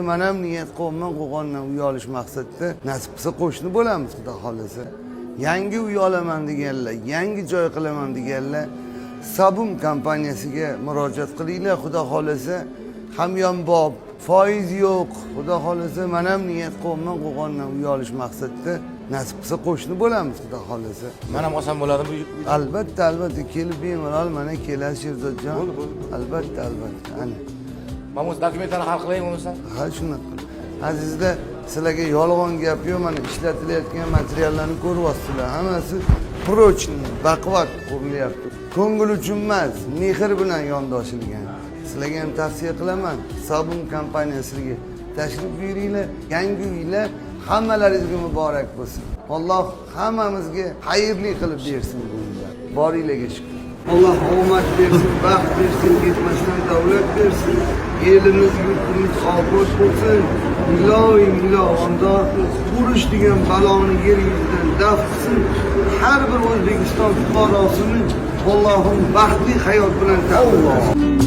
Man ham niyat qilyapman Qo'qondan uy olish maqsadida. Nasib qilsa, qo'shni bo'lamiz, xudo xohlasa. Yangi uy olaman deganlar, yangi joy qilaman deganlar Sabum kompaniyasiga murojaat qilinglar, xudo xohlasa, hamyonbop, foiz yo'q. Xudo xohlasa, man ham niyat qilyapman Qo'qondan uy olish maqsadida. Nasib qilsa, qo'shni bo'lamiz, xudo xohlasa. Man ham olsam bo'ladi bu. Albatta, albatta, kelib bemalol mana kelasiz, Sherzodjon. Bo'ldi, bo'ldi. Albatta, albatta. Ana. Man o'zi dokumentlarni hal qilay bo'lmasa. Ha, shunaqa. Azizlar, sizlarga yolg'on gap yo'q, mana ishlatilayotgan materiallarni ko'ryapsizlar. Hammasi прочный, baquvvat qurilyapti. Ko'ngil uchun emas, mehr bilan yondoshilgan. Sizlarga ham tavsiya qilaman, Sabun kompaniyasiga tashrif buyuringlar, yangi uylar hammalaringizga muborak bo'lsin. Alloh hammamizga xayrli qilib bersin bu uylar. Boringlarga shukur. Alloh omad bersin, baxt bersin, ketmasdan davlat bersin. Elimiz, yurtimiz obod bo'lsin. Iloyim ilohimdo urush degan baloni yer yuzidan daf qilsin. Har bir O'zbekiston fuqarosini Allohim baxtli hayot bilan ta'minlasin.